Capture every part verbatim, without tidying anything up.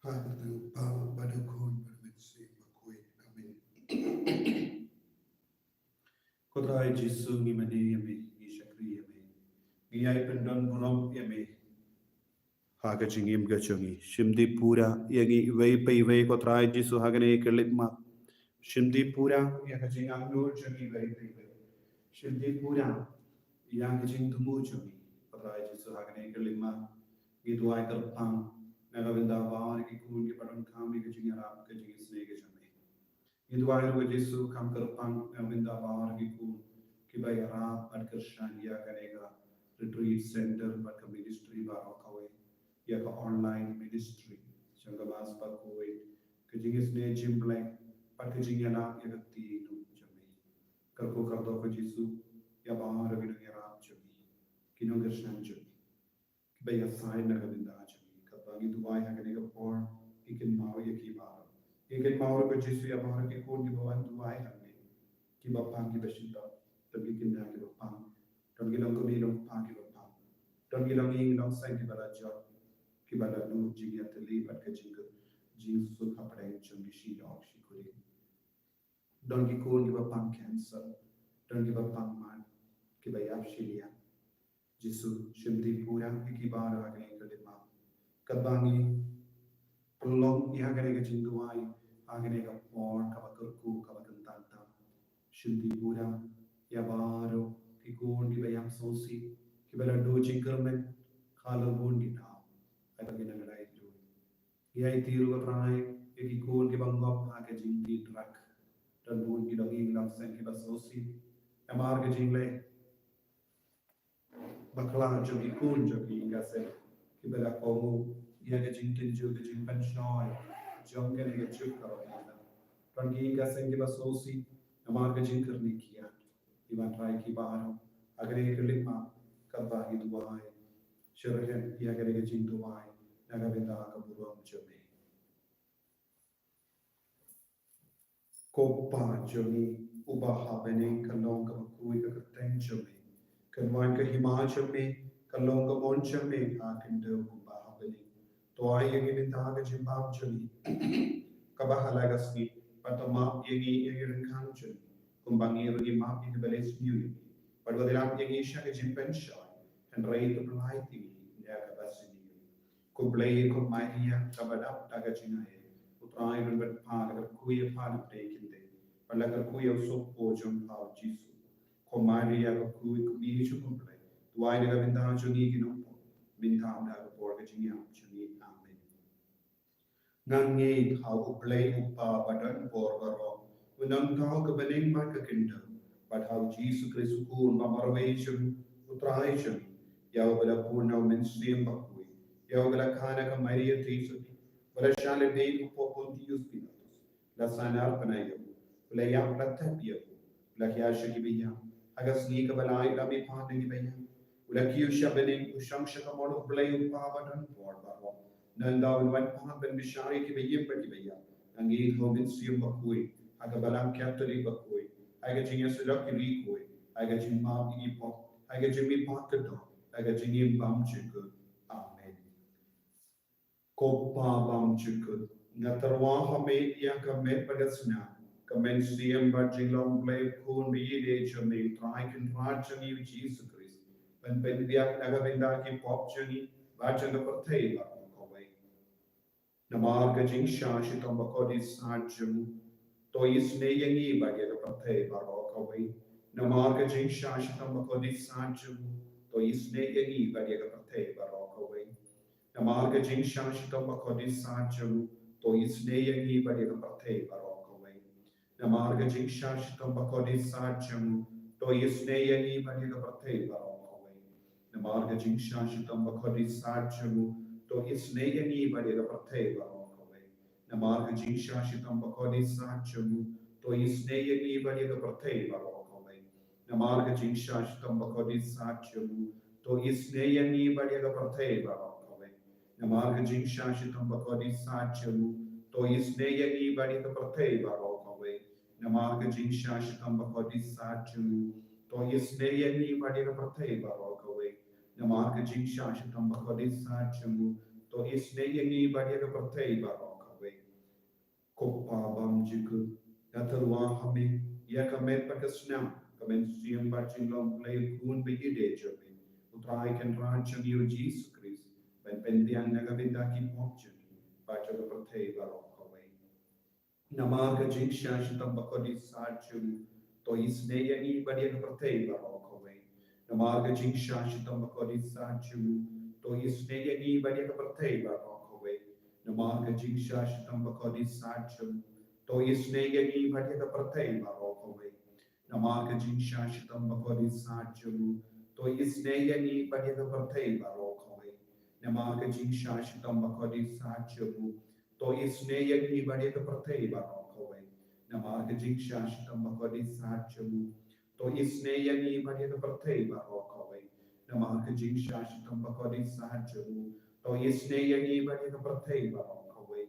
Ha ka kyrteng u Kpa bad u Khun bad u Mynsiem Bakhuid. Amen. Ko Trai Jisu, ngi mane ïa me, ngi shakri ïa me, ngi ïai pyndon burom ïa me ha ka jingim ka jong ngi. Shim dih pura ïa ngi iwei pa iwei, ko Trai Jisu, ha kane ka khyllipmat. Shim dih pura ïa ka jingangnud jong ngi iwei pa iwei. Shim dih pura ïa ka jingthmu jong ngi, ko Trai Jisu, ha kane ka khyllipmat. Ngi duwai kyrpang na ka bynta baroh ki khun kiba donkam ïa ka jingïarap, ka jingisynei ka jong me. Ngi duwai ruh, ko Jisu, kham kyrpang na ka bynta baroh ki khun kiba ïarap bad kyrshan ïa kane ka retreat center bad ka ministry baroh kawei, ïa ka online ministry jong ka Mass Bakhuid, ka jingisynei jingblei bad ka jingïalap ïa ka kti jong me. Kyrkhu kyrdoh, ko Jisu, ïa baroh ki nongïarap jong me, ki nongkyrshan jong me, kiba ïasaid na ka bynta jong me. Katba ngi duwai ha kane ka por, ngi kynmaw ïa ki baroh. Ngi kynmaw ruh, ko Jisu, ïa baroh ki khun kiba wan duwai hangne, kiba pang kiba shitom, don ki khynnah kiba pang, don ki longkmie longkpa kiba pang, don ki longïing longseng kiba la jot, kiba la nud jingïatylli bad ka jingkyrkhu jingsuk hapdeng jong ki shi lok shi kurim. Don ki khun kiba pang cancer, don kiba pang mad, kiba ïap shiliang. Jisu, shim dih pura ïa ki baroh ha kane ka khyllipmat. Katba ngi pynlong ïa kane ka jingduwai ha kane ka por kaba kyrkhu, kaba kyntang tam, shim dih pura ïa baroh ki khun kiba ïam sngewsih, kiba la duh jingkyrmen halor bun ki daw, haba ki nang rai duh. Ïa ïa ki ruh, ko Trai, ïa ki khun kiba ngop ha ka jingtih drug. Don bun ki longïing longseng kiba sngewsih namar ka jingleh bakla jong ki khun jong ki ïing ki sem, kiba la kohnguh ïa ka jingtynjuh, ka jingpynshoi jong kane ka juk kaba biang. Don ki ïing ki sem kiba sngewsih namar ka jingkyrni kiad. Ngi wan trai ki baroh ha kane ka khyllipmat, katba ngi duwai, shyrkhei ïa kane ka jingduwai na ka bynta ka burom jong me. Ko Pa jong ngi uba ha bneng, kan long kaba khuid ka kyrteng jong me, kan wan ka hima jong me, kan long ka mon jong me ha khyndew kumba ha bneng. To ai ïa ngi mynta ka jingbam jong ngi kaba ha la ka sngi, bad to map ïa ngi ïa ki ryngkang jong ngi, kumba ngi ruh ngi map ïa kiba leh sniew ïa ngi. Bad wat ïalam ïa ngi sha ka jingpynshoi, hynrei to pynlait ïa ngi na kaba sniew. Ko Blei, ko Maria kaba dap da ka jingai, U Trai un bad pha, la kyrkhu ïa pha na pdeng ki khyndai, bad la kyrkhu ïa u sohpop jong pha U Jisu. Ko Maria bakhuid, ko Mei jong U Blei, duwai na ka bynta jong ngi ki nongpop, mynta bad ha ka por ka jingïap jong ngi. Amen. Ngan ngeit ha U Blei U Kpa badonbor baroh, u nongthaw ka bneng bad ka khyndew, bad ha U Jisu Khrist u Khun ba marwei jong U Trai jong ngi, ïa uba la bun na U Mynsiem Bakhuid, ïa uba la kha na ka Maria Theisotti, ba la shah lyndet hapoh Pontius Pilatus, la sahnarphna ïa u, u la ïap, la thep ïa u, u la hiar sha kiba ïap, ha ka sngi kaba lai u la mihpat na kiba ïap, u la kiew sha bneng, u shong sha kamon U Blei U Kpa badonbor baroh. Nangta un wan pat ban bishar ïa kiba im bad kiba ïap. Ngan ngeit ha U Mynsiem Bakhuid, ha ka Balang Katholik bakhuid, ha ka jingïasyllok ïa ki riewkhuid, ha ka jingmap ïa ki pop, ha ka jingmihpat ka doh, ha ka jingim bymjukut. Amen. Ko Pa bymjukut, nga tyrwa ha me ïa ka met bad ka snam, ka mynsiem bad jinglong Blei Khun ba ïeit jong me, U Trai Kynrad jong ngi U Jisu Khrist, ban pynbiang na ka bynta ki pop jong ngi bad jong ka pyrthei baroh kawei. Namar ka jingshah shitom bakordit sat jong u, to isynei ïa ngi bad ïa ka pyrthei baroh kawei. Namar ka jingshah shitom bakordit sat jong u, to isynei ïa ngi bad ïa ka pyrthei baroh kawei. Namar ka jingshah shitom bakordit sat jong u, to isynei ïa ngi bad ïa ka pyrthei baroh kawei. Namar ka jingshah shitom bakordit sat jong u, to isynei ïa ngi bad ïa ka pyrthei baroh kawei. Namar ka jingshah shitom bakordit sat jong u, to isynei ïa ngi bad ïa ka pyrthei baroh kawei. Namar ka jingshah shitom bakordit sat jong u, to isynei ïa ngi bad ïa ka pyrthei baroh kawei. Namar ka jingshah shitom bakordit sat jong u, to isynei ïa ngi bad ïa ka pyrthei baroh kawei. Namar ka jingshah shitom bakordit sat jong u, to isynei ïa ngi bad ïa ka pyrthei baroh kawei. Namar ka jingshah shitom bakordit sat jong u, to isynei ïa ngi bad ïa ka pyrthei baroh kawei. Namar ka jingshah shitom bakordit sat jong u, to isynei ïa ngi bad ïa ka pyrthei baroh kawei. Ko Kpa bymjukut, nga tyrwa ha me ïa ka met bad ka snam, ka mynsiem bad jinglong Blei u Khun ba ïeit jong me, U Trai Kynrad jong ngi U Jisu Khrist, ban pynbiang na ka bynta ki pop jong ngi bad jong ka pyrthei baroh kawei. Namar ka jingshah shitom bakordit sah jong u, to isynei ïa ngi bad ïa ka pyrthei baroh kawei. Namar ka jingshah shitom bakordit sah jong u, to isynei ïa ngi bad ïa ka pyrthei baroh kawei. Namar ka jingshah shitom bakordit sah jong u, to isynei ïa ngi bad ïa ka pyrthei baroh kawei. Namar ka jingshah shitom bakordit sah jong u, to isynei ïa ngi bad ïa ka pyrthei baroh kawei. Namar ka jingshah shitom bakordit sah jong u, to isynei ïa ngi bad ïa ka pyrthei baroh kawei. Namar ka jingshah shitom bakordit sah jong u, to isynei ïa ngi bad ïa ka pyrthei baroh kawei. Namar ka jingshah shitom bakordit sah jong u, to isynei ïa ngi bad ïa ka pyrthei baroh kawei.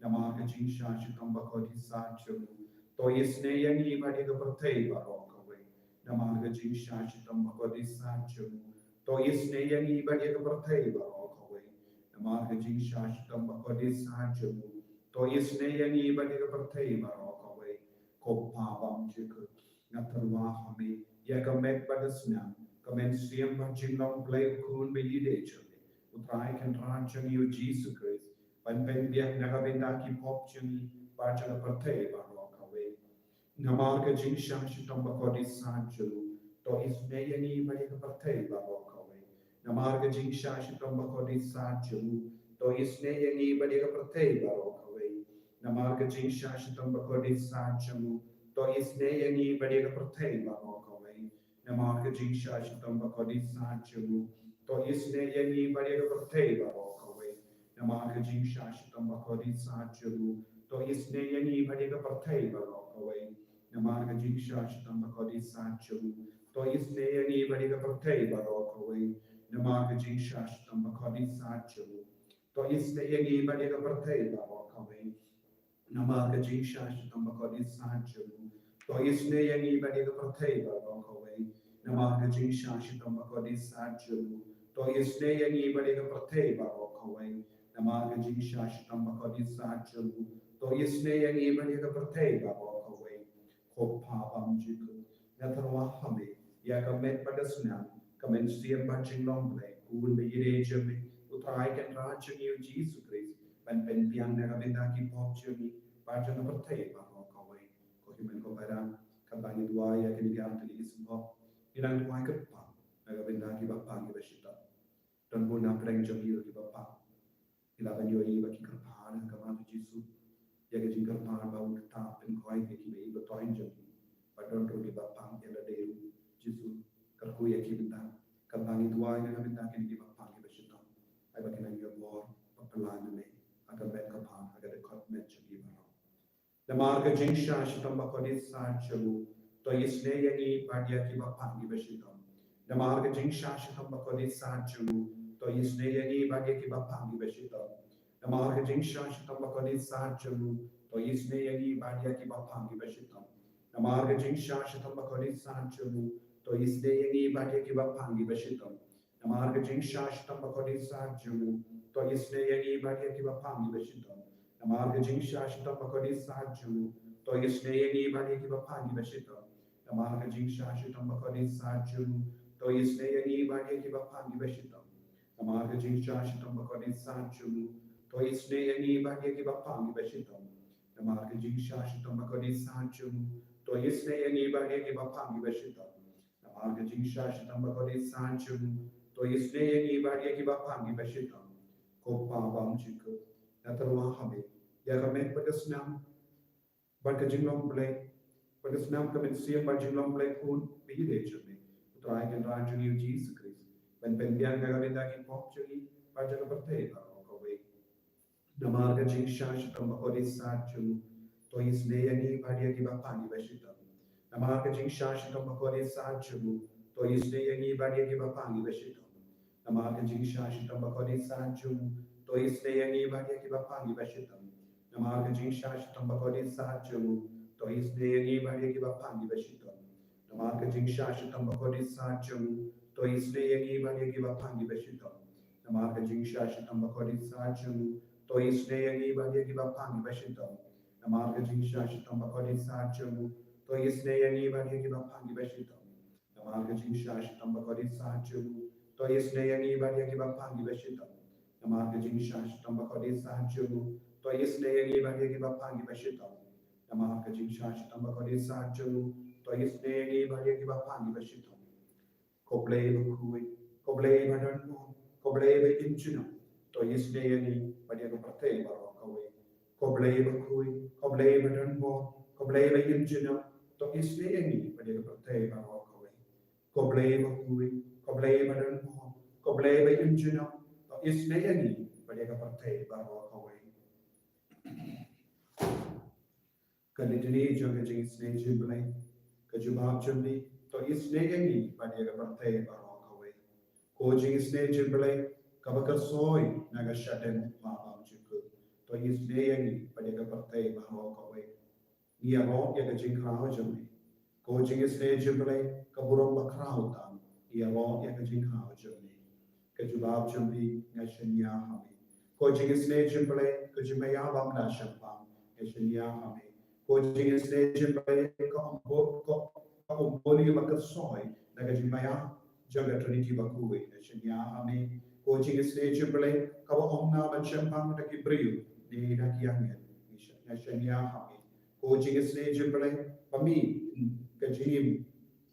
Namar ka jingshah shitom bakordit sah jong u, to isynei ïa ngi bad ïa ka pyrthei baroh kawei. Namar ka jingshah shitom bakordit sah jong u, to isynei ïa ngi bad ïa ka pyrthei baroh kawei. Namar ka jingshah shitom bakordit sah jong u, to isynei ïa ngi bad ïa ka pyrthei baroh kawei. Ko Kpa bymjukut, nga tyrwa ha me ïa ka met bad ka snam, ka mynsiem bad jinglong Blei u Khun ba ïeit jong me, U Trai Kynrad jong ngi U Jisu Khrist, ban pynbiang na ka bynta ki pop jong ngi bad jong ka pyrthei baroh kawei. Namar ka jingshah shitom bakordit sah jong u, to isynei ïa ngi bad ïa ka pyrthei baroh kawei. Namar ka jingshah shitom bakordit sah jong u, to isynei ïa ngi bad ïa ka pyrthei baroh kawei. Namar ka jingshah shitom bakordit sah jong u, to isynei ïa ngi bad ïa ka pyrthei baroh kawei. Namar ka jingshah shitom bakordit sah jong u, to isynei ïa ngi bad ïa ka pyrthei baroh kawei. Namar ka jingshah shitom bakordit sah jong u, to isynei ïa ngi bad ïa ka pyrthei baroh kawei. Namar ka jingshah shitom bakordit sah jong u, to isynei ïa ngi bad ïa ka pyrthei baroh kawei. Namar ka jingshah shitom bakordit sah jong u, to isynei ïa ngi bad ïa ka pyrthei baroh kawei. Namar ka jingshah shitom bakordit sah jong u, to isynei ïa ngi bad ïa ka pyrthei baroh kawei. Namar ka jingshah shitom bakordit sah jong u, to isynei ïa ngi bad ïa ka pyrthei baroh kawei. Namar ka jingshah shitom bakordit sah jong u, to isynei ïa ngi bad ïa ka pyrthei baroh kawei. Ko Kpa bymjukut, nga tyrwa ha me ïa ka met bad ka snam, ka mynsiem bad jinglong Blei u Khun ba ïeit jong me, U Trai Kynrad jong ngi U Jisu Khrist, ban pynbiang na ka bynta ki pop jong ngi bad jong ka pyrthei baroh kawei. Ko hynmen ko para, katba ngi duwai ïa kine ki artylli ki symboh, ngi nang duwai kyrpad na ka bynta kiba pang kiba shitom. Don bun na pdeng jong ngi ruh kiba pang. Ngi lah ban ïohi ba ki kyrpad ha khmat U Jisu, ïa ka jingkyrpad ba un ktah pynkhoi ïa kiba ïeit ba toiñ jong ngi. Bad don ruh kiba pang ïa lade ruh, Jisu, kyrkhu ïa ki mynta. Katba ngi duwai na ka bynta kine kiba pang kiba shitom, ai ba kin nang ïoh bor bad phylla na me ha ka met kyrpad, ha ka dkhot met jong ngi baroh. Namar ka jingshah shitom bakordit sah jong u, to isynei ïa ngi bad ïa kiba pang kiba shitom. Namar ka jingshah shitom bakordit sah jong u, to isynei ïa ngi bad ïa kiba pang kiba shitom. Namar ka jingshah shitom bakordit sah jong u, to isynei ïa ngi bad ïa kiba pang kiba shitom. Namar ka jingshah shitom bakordit sah jong u, to isynei ïa ngi bad ïa kiba pang kiba shitom. Namar ka jingshah shitom bakordit sah jong u, to isynei ïa ngi bad ïa kiba pang kiba shitom. Namar ka jingshah shitom bakordit sah jong u, to isynei ïa ngi bad ïa kiba pang kiba shitom. Namar ka jingshah shitom bakordit sah jong u, to isynei ïa ngi bad ïa kiba pang kiba shitom. Namar ka jingshah shitom bakordit sah jong u, to isynei ïa ngi bad ïa kiba pang kiba shitom. Namar ka jingshah shitom bakordit sah jong u, to isynei ïa ngi bad ïa kiba pang kiba shitom. Namar ka jingshah shitom bakordit sah jong u, to isynei ïa ngi bad ïa kiba pang kiba shitom. Ko Kpa bymjukut, nga tyrwa ha me ïa ka met bad ka snam bad ka jinglong Blei, bad ka snam, ka mynsiem bad jinglong Blei u Khun ba ïeit jong me, U Trai Kynrad jong ngi U Jisu Khrist, ban pynbiang na ka bynta ki pop jong ngi bad jong ka pyrthei baroh kawei. Namar ka jingshah shitom bakordit sah jong u, to isynei ïa ngi bad ïa kiba pang kiba shitom. Namar ka jingshah shitom bakordit sah jong u, to isynei ïa ngi bad ïa kiba pang kiba shitom. Namar ka jingshah shitom bakordit sah jong u, to isynei ïa ngi bad ïa kiba pang kiba shitom. Namar ka jingshah shitom bakordit sah jong u, to isynei ïa ngi bad ïa kiba pang kiba shitom. Namar ka jingshah shitom bakordit sah jong u, to isynei ïa ngi bad ïa kiba pang kiba shitom. Namar ka jingshah shitom bakordit satia jong u, to isynei ïa ngi bad ïa kiba phang kiba shitom. Namar ka jingshah shitom bakordit satia jong u, to isynei ïa ngi bad ïa kiba phang kiba shitom. Namar ka jingshah shitom bakordit satia jong u, to isynei ïa ngi bad ïa kiba phang kiba shitom. Namar ka jingshah shitom bakordit satia jong u, to isynei ïa ngi bad ïa kiba phang kiba shitom. Namar ka jingshah shitom bakordit satia jong u, to isynei ïa ngi bad ïa kiba phang kiba shitom. Ko Blei bakhuid, ko Blei badonbor, ko Blei ba im junom, to isynei ïa ngi bad ïa ka pyrthei baroh kawei. Ko Blei bakhuid, ko Blei badonbor, ko Blei ba im junom, to isynei ïa ngi bad ïa ka pyrthei baroh kawei. Ko Blei bakhuid, ko Blei badonbor, ko Blei ba im junom, to isynei ïa ngi bad ïa ka pyrthei baroh kawei. Ka litany jong ka jingisynei jong U Blei. Ka jubab jong U Blei, to isynei ïa ngi bad ïa ka pyrthei baroh kawei. Ko jingisynei jong U Blei kaba khuid na ka shadem u Kpa bymjukut, to isynei ïa ngi bad ïa ka pyrthei baroh kawei. Ngi ïaroh ïa ka jingkhraw jong me. Ko jingisynei jong U Blei ka burom bakhraw tam, ngi ïaroh ïa ka jingkhraw jong me. Ka jubab jong U Blei, nga shaniah ha me. Ko jingisynei jong U Blei ka jingmaïa bym lah shemphang, nga shaniah ha me. Ko jingisynei jong U Blei ka umbul, ka umbul ïa ba khuid na ka jingmaïa jong ka Trinity bakhuid, nga shaniah ha me. Ko jingisynei jong U Blei kaba ym lah ban shemphang da ki briew ne da ki angel, nga shaniah ha me. Ko jingisynei jong U Blei ba mih ka jingim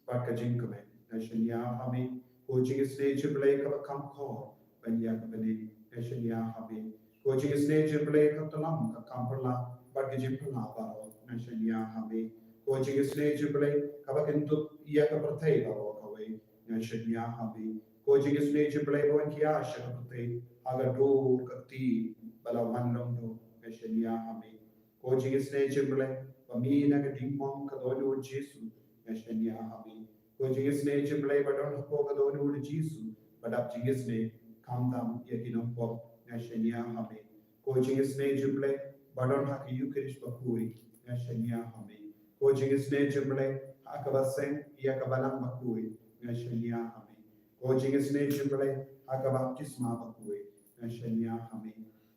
bad ka jingkmen, nga shaniah ha me. Ko jingisynei jong U Blei kaba kham khor ban ïa ka bneng, nga shaniah ha me. Ko jingisynei jong U Blei ka tlam ka kham pyrshah bad ka jingpyrshah baroh, nga shaniah ha me. Ko jingisynei jong U Blei kaba kyntup ïa ka pyrthei baroh kawei, nga shaniah ha me. Ko jingisynei jong U Blei ba wan khia sha ka pyrthei ha ka dur ka kti ba la wan long noh, nga shaniah ha me. Ko jingisynei jong U Blei ba mih na ka dingmong ka dohnud Jisu, nga shaniah ha me. Ko jingisynei jong U Blei ba don hapoh ka dohnud Jisu ba dap jingisynei khamtam ïa ki nongpop, nga shaniah ha me. Ko jingisynei jong U Blei ba don ha ka Eukharist bakhuid, nga shaniah ha me. Ko jingisynei jong U Blei ha kaba seng ïa ka balang bakhuid, nga shaniah ha me. Ko jingisynei jong U Blei ha ka baptisma bakhuid, nga shaniah ha me.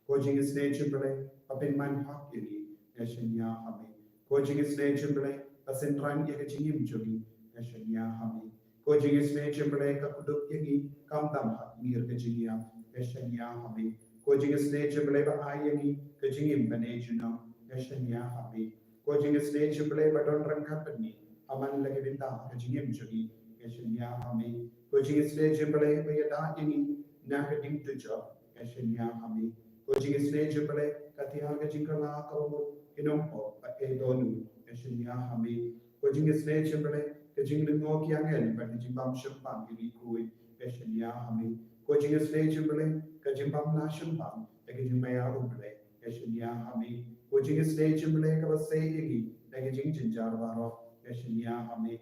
Ko jingisynei jong U Blei ba pynman hok ïa ngi, nga shaniah ha me. Ko jingisynei jong U Blei ba synran ïa ka jingim jong ngi, nga shaniah ha me. Ko jingisynei jong U Blei ka kdup ïa ngi khamtam ha ka miet ka jingïap, nga shaniah ha me. Ko jingisynei jong U Blei ba ai ïa ngi ka jingim bymjukut, nga shaniah ha me. Ko jingisynei jong U Blei ba don ryngkat bad ngi ha man la ki bynta ka jingim jong ngi, nga shaniah ha me. Ko jingisynei jong U Blei ba ïada ïa ngi na ka ding dujok, nga shaniah ha me. Ko jingisynei jong U Blei ka tiar ka jingkylla kaba mut ki nongpop bad ka dohnud, nga shaniah ha me. Ko jingisynei jong U Blei ka jinglyngngoh ki angel bad ka jingbym shemphang ïa ngi khuid, nga shaniah ha me. Ko jingisynei jong U Blei ka jingbym lah shemphang ïa ka jingmaïa U Blei, nga shaniah ha me. Ko jingisynei jong U Blei kaba sei ïa ngi na ka jingjynjar baroh, nga shaniah ha me.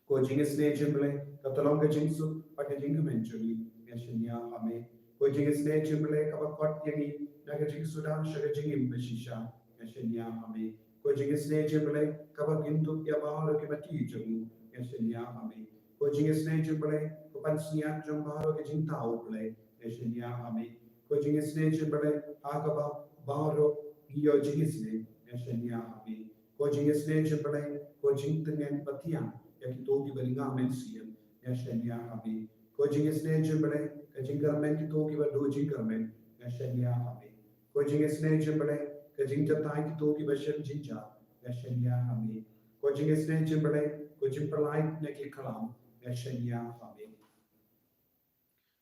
Ko jingisynei jong U Blei ka tlam ka jingsuk bad ka jingkmen jong ngi, nga shaniah ha me. Ko jingisynei jong U Blei kaba kot ïa ngi na ka jingsuda sha ka jingim bashisha, nga shaniah ha me. Ko jingisynei jong U Blei kaba kyntup ïa baroh ki mati jong u, nga shaniah ha me. Ko jingisynei jong U Blei ka pansngiat jong baroh ki jingthaw U Blei, nga shaniah ha me. Ko jingisynei jong U Blei ha kaba baroh ngi ïoh jingisynei, nga shaniah ha me. Ko jingisynei jong U Blei ko jingtngen ba thiang ïa kito kiba lynga mynsiem, nga shaniah ha me. Ko jingisynei jong U Blei ka jingkyrmen kito kiba duh jingkyrmen, nga shaniah ha me. Ko jingisynei jong U Blei ka jingjatai kito kiba shem jynjar, nga shaniah ha me. Ko jingisynei jong U Blei ko jingpyllait na ki khlam, nga shaniah ha me.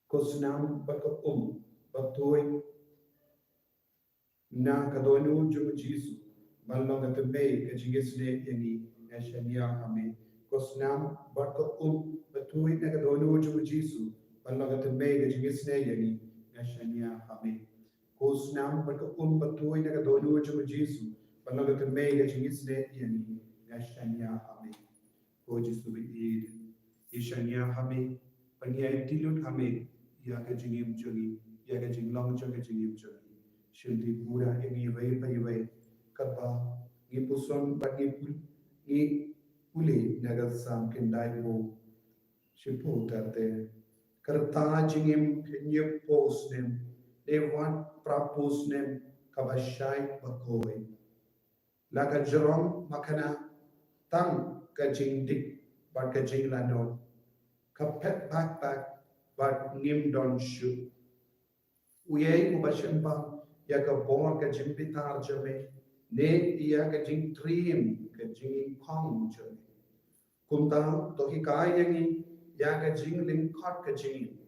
Ko snam bad ka um ba tuid na ka dohnud jong u Jisu ban long ka tynrai ka jingisynei ïa ngi, nga shaniah ha me. Ko snam bad ka um ba tuid na ka dohnud jong u Jisu ban long ka tynrai ka jingisynei ïa ngi, nga shaniah ha me. Ko snam bad ka um ba tuid na ka dohnud jong u Jisu ban long ka tynrai ka jingisynei ïa ngi, nga shaniah ha me. Ko Jisu ba ïeit, ngi shaniah ha me, ba ngi aiti lut ha me ïa ka jingim jong ngi, ïa ka jinglong jong ka jingim jong ngi. Shim dih Buddha ïa ngi iwei pa iwei, katba ngi puson bad ngi pule, ngi pule na ka Salm khyndai phew shiphew ter ter. Ka rta jingim ka hynñiewphew snem, ne wat phraphew snem kaba shait bakhuid. La ka jrong makna tang ka jingdik bad ka jinglanot. Ka phet bak bak bad ngim don shuh. Uei uba shim bang ïa ka bor ka jingbitar jong me, ne ïa ka jingtriem ka jingïakhun jong me? Kumta to hikai ïa ngi ïa ka jinglyngkot ka jingim,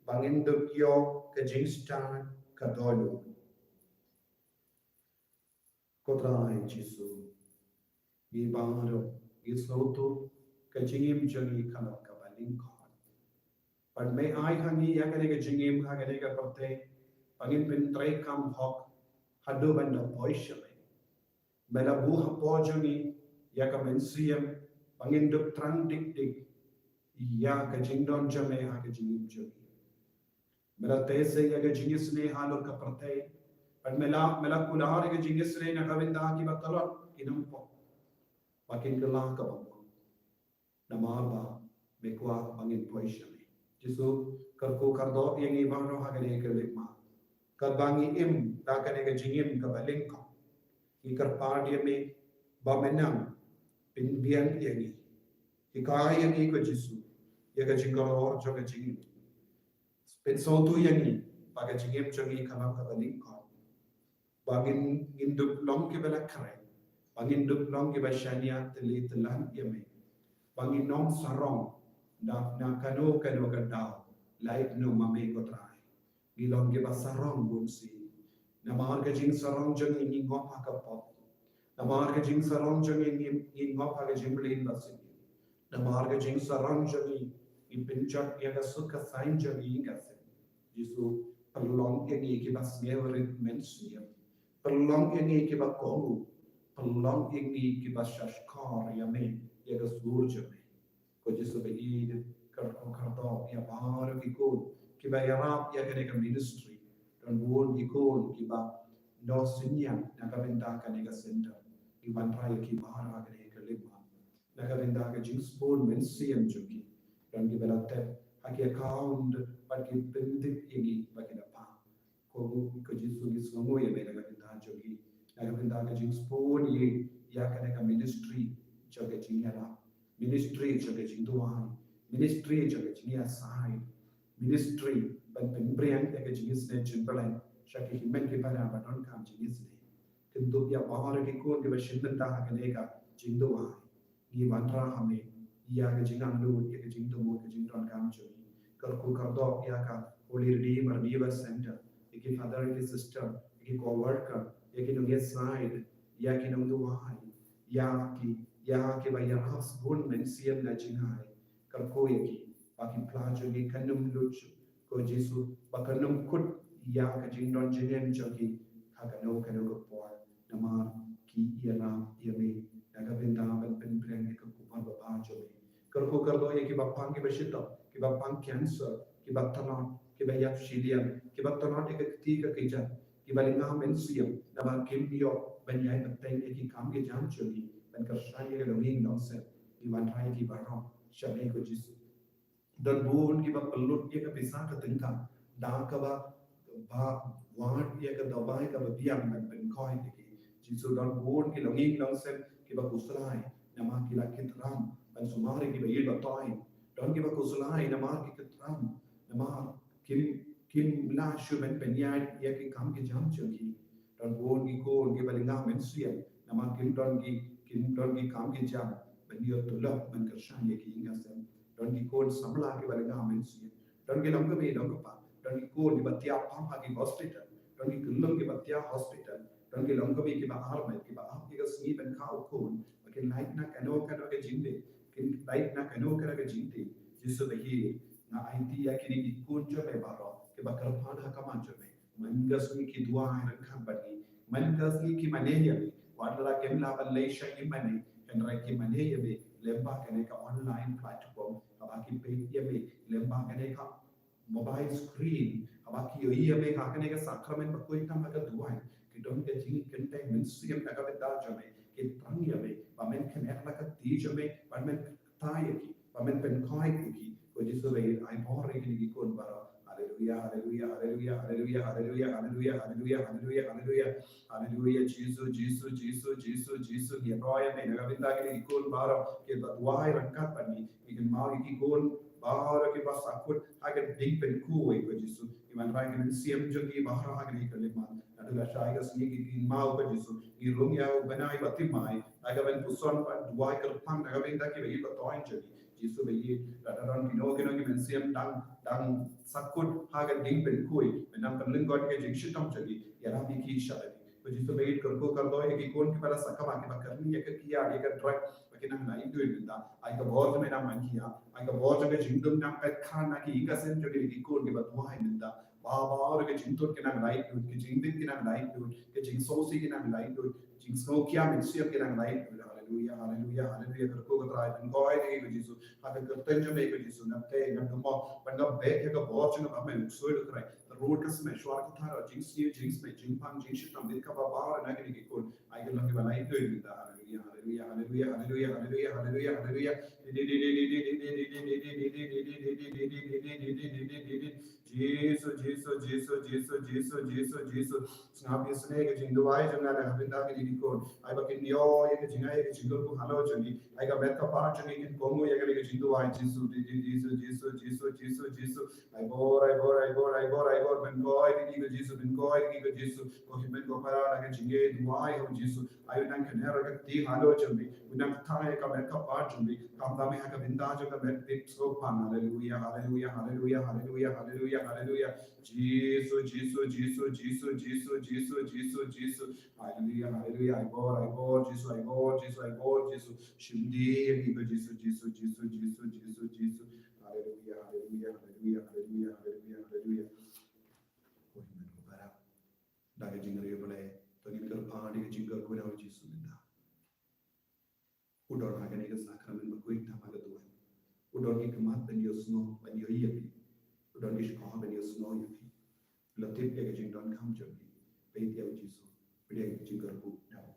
ba ngin dup ïoh ka jingstad ka dohnud. Ko Trai Jisu, ngi baroh ngi sngewthuh ka jingim jong ngi ka long kaba lyngkot. Bad me ai ha ngi ïa kane ka jingim ha kane ka pyrthei, ba ngin pyntreikam hok haduh ban da poi sha me. Me la buh hapoh jong ngi ïa ka mynsiem, ba ngin dup thrang dik dik ïa ka jingdon jong me ha ka jingim jong ngi. Me la teh seh ïa ka jingisynei halor ka pyrthei, bad me la, me la kular ïa ka jingisynei na ka bynta kiba tlot, ki nongpop, ba kin kylla kaba mut. Namar ba me kwah ba ngin poi sha me. Jisu, kyrkhu kyrdoh ïa ngi baroh ha kane ka lykma, katba ngi im da kane ka jingim kaba lyngkot. Ngi kyrpad ïa me ba me nang pynbiang ïa ngi. Hikai ïa ngi ko Jisu ïa ka jingkyrkhu jong ka jingim. Pynsngewthuh ïa ngi ba ka jingim jong ngi ka long kaba lyngkot, ba ngin, ngin dup long kiba la khreh, ba ngin dup long kiba shaniah tylli tyllun ïa me, ba ngin ym sarong na, na kano kano ka daw, lait noh ma me ko Trai. Ngi long kiba sarong bun sien. Namar ka jingsarong jong ngi ngi ngop ha ka pop. Namar ka jingsarong jong ngi ngi, ngi ngop ha ka jingmlien basniew. Namar ka jingsarong jong ngi ngi pynjot ïa ka suk ka saiñ jong ngi ïa ka seng. Jisu, pynlong ïa ngi kiba sngewrit mynsiem. Pynlong ïa ngi kiba kohnguh. Pynlong ïa ngi kiba shahshkor ïa me, ïa ka sur jong me. Ko Jisu ba ïeit, kyrkhu kyrdoh ïa baroh ki khun kiba ïarap ïa kane ka ministry. Don bun ki khun kiba noh synñiang na ka bynta kane ka center. Ngi wanrah ïa ki baroh ha kane ka lykma na ka bynta ka jingsbun mynsiem jong ki. Don kiba la tep ha ki account bad ki pyntip ïa ngi ba ki da phah. Ko, ko Jisu, ngi sngewnguh ïa me na ka bynta jong ki, na ka bynta ka jingsbun ïa, ïa kane ka ministry jong ka jingïarap, ministry jong ka jingduwai, ministry jong ka jingïasaid, ministry ban pynbring ïa ka jingisynei jong U Blei sha ki hynmen ki para ba donkam jingisynei. Kyndup ïa baroh ki khun kiba shim bynta ha kane ka jingduwai. Ngi wanrah ha me ïa ka jingangnud, ïa ka jingthmu, ka jingdonkam jong ngi. Kyrkhu kyrdoh ïa ka Holy Redeemer Revival Center, ïa ki father, ïa ki sister, ïa ki co-worker, ïa ki nongïasaid, ïa ki nongduwai, ïa ki, ïa kiba ïarap sbun mynsiem na jingai. Kyrkhu ïa ki ba ki phla jong ngi kan ym lut shuh, ko Jisu, ba kan ym kut ïa ka jingdon jingem jong ki ha kano kano ka por. Namar ki ïarap ïa me na ka bynta ban pynbring ïa ka khubor babha jong me. Kyrkhu kyrdoh ïa kiba pang kiba shitom, kiba pang cancer, kiba tlot, kiba ïap shiliang, kiba tlot ïa ka kti ka kjat, kiba lynga mynsiem, namar kim ïoh ban ïai bteng ïa ki kam ki jam jong ki ban kyrshan ïa ka longïing longsem. Ngi wanrah ïa ki baroh sha me ko Jisu. Don bun kiba pynlut ïa ka pisa ka tyngka da kaba, ba wad ïa ka dawai kaba biang ban pynkhoi ïa ki. Jisu, don bun ki longïing longsem kiba khuslai namar ki la kit ram ban sumar ïa kiba ïeit ba thoh. Don kiba khuslai namar ki kit ram, namar kim, kim lah shuh ban pynïaid ïa ki kam ki jam jong ki. Don bun ki khun kiba lynga mynsiem namar kim don ki, kim don ki kam ki jam ban ïoh tulop ban kyrshan ïa ki ïing ki sem. Don ki khun samla kiba lynga mynsiem. Don ki longkmie longkpa. Don ki khun kiba thiah pang ha ki hospital. Don ki khyllung kiba thiah hospital. Don ki longkmie kiba armet, kiba ap ïa ka sngi ban khaw khun, ba kin lait na kano kano ka jingdih, kin lait na kano kano ka jingdih. Jisu ba ïeit, nga aiti ïa kine ki khun jong me baroh kiba kyrpad ha khmat jong me. Man ka sngi ki duwai ryngkat bad ngi. Man ka sngi ki mane ïa me. Wat la kim lah ban leit sha ïingmane, hynrei ki mane ïa me lyngba kane ka online platform, haba ki peit ïa me lyngba kane ka mobile screen, haba ki ïohi ïa me ha kane ka sakramen bakhuid tam ha ka duwai. Ki don ka jingkynthei mynsiem na ka bynta jong me. Ki thrang ïa me ba men connect la ka kti jong me, ba men kyrta ïa ki, ba men pynkhoi ïa ki. Ko Ko Jisu ba ïeit, ai bor ïa kine ki khun baroh. Haleluia, haleluia, haleluia, haleluia, haleluia, haleluia, haleluia, haleluia, haleluia. Haleluia, Jisu, Jisu, Jisu, Jisu, Jisu. Ngi roi ïa me na ka bynta kine ki khun baroh kiba duwai ryngkat bad ngi. Ngi kynmaw ïa ki khun baroh kiba sahkut ha ka ding pynkhuid, ko Jisu. Ngi wanrah ïa ka mynsiem jong ki baroh ha kane ka khyllipmat. Naduh lashai ka sngi ngi kynmaw, ko Jisu. Ngi rung ïa u bnai ba thymmai, ha kaban puson bad duwai kyrpang na ka bynta kiba ïeit ba thoiñ jong ngi. Jisu ba ïeit, lada don kino kino ki mynsiem dang, dang sahkut ha ka ding pynkhuid, men nang pynlyngkot ïa ka jingshitom jong ngi, ïarap ïa ki sha lade. Ko Jisu ba ïeit, kyrkhu kyrdoh ïa ki khun kiba la sahkut, kiba kyrni ïa ka kiad, ïa ka drug, ba ki nang laitluid mynta. Ai ka bor jong me nang man ki ïa, ai ka bor jong ka jingdum nang peit khan na ki ïing ka sem jong ki khun kiba duwai mynta. Ba, ba, ïa ka jingtut ki nang laitluid, ka jingdit ki nang laitluid, ka jingsngewsih ki nang laitluid, jingsngewkhia mynsiem ki nang laitluid. Haleluia, haleluia, haleluia. Kyrkhu, ko Trai, pynkoit ïa ki, ko Jisu, ha ka kyrteng jong me, ko Jisu, nangta ngan kynmaw ban ngam beh ïa ka bor jong nga ba me, u ksuid, ko Trai. Rud ka symbai, shuwa ka thara, jingsniew, jingsmai, jingpang, jingshitom, bit kaba bha na kine ki khun. Ai ka long kiba laitluid mynta. Haleluia, haleluia, haleluia, haleluia, haleluia, haleluia. Jisu, Jisu, Jisu, Jisu, Jisu. Sngap isynei ka jingduwai jong nga na ka bynta kine ki khun. Ai ba kin ïoh ïa ka jingai, ïa ka jingkyrkhu halor jong ngi. Ai ka met ka phad jong ngi kin kohnguh ïa kane ka jingduwai, Jisu, Jisu, Jisu, Jisu, Jisu. Ai bor, ai bor, ai bor, ai bor, ai bor. Pynkoit ïa ki, ko Jisu, pynkoit ïa ki, ko Jisu. Ko hynmen ko para na ka jingduwai, ko Jisu. Ai u nang kynher ka kti halor jong ngi, u nang kthang ïa ka met ka phad jong ngi, khamtam ha ka bynta jong ka met pit sngewpang. Haleluia, haleluia, haleluia, haleluia, haleluia, haleluia. Jisu, Jisu, Jisu, Jisu, Jisu, Jisu, Jisu, Jisu. Haleluia, haleluia, ai bor, ai bor, Jisu, ai bor, Jisu, ai bor, Jisu. Shim dih ïa ngi ko Jisu, Jisu, Jisu, Jisu, Jisu, Jisu. Haleluia, haleluia, haleluia, haleluia, haleluia, haleluia. Ko hynmen ko para. Da ka jingriewblei, to ngin kyrpad ïa ka jingkyrkhu na u Jisu mynta. U don ha kane ka sakramen bakhuid tam ha ka duwan. U don ki khmat ban ïohsngew, ban ïohi ïa phi. U don ki shkor ban ïohsngew ïa phi. La tip ïa ka jingdonkam jong phi. Peit ïa u Jisu. Peit ïa ka jingkyrkhu na u.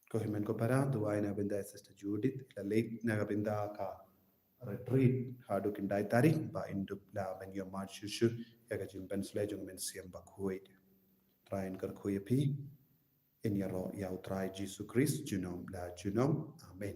Ko hynmen ko para, duwai na ka bynta Sister Judith, la leit na ka bynta ka retreat haduh khyndai tarik, ba in dup la ban ïoh mad shuh shuh ïa ka jingpynsleh jong u Mynsiem Bakhuid. Trai un kyrkhu ïa phi. In ïaroh ïa u Trai Jisu Khrist junom la junom. Amen.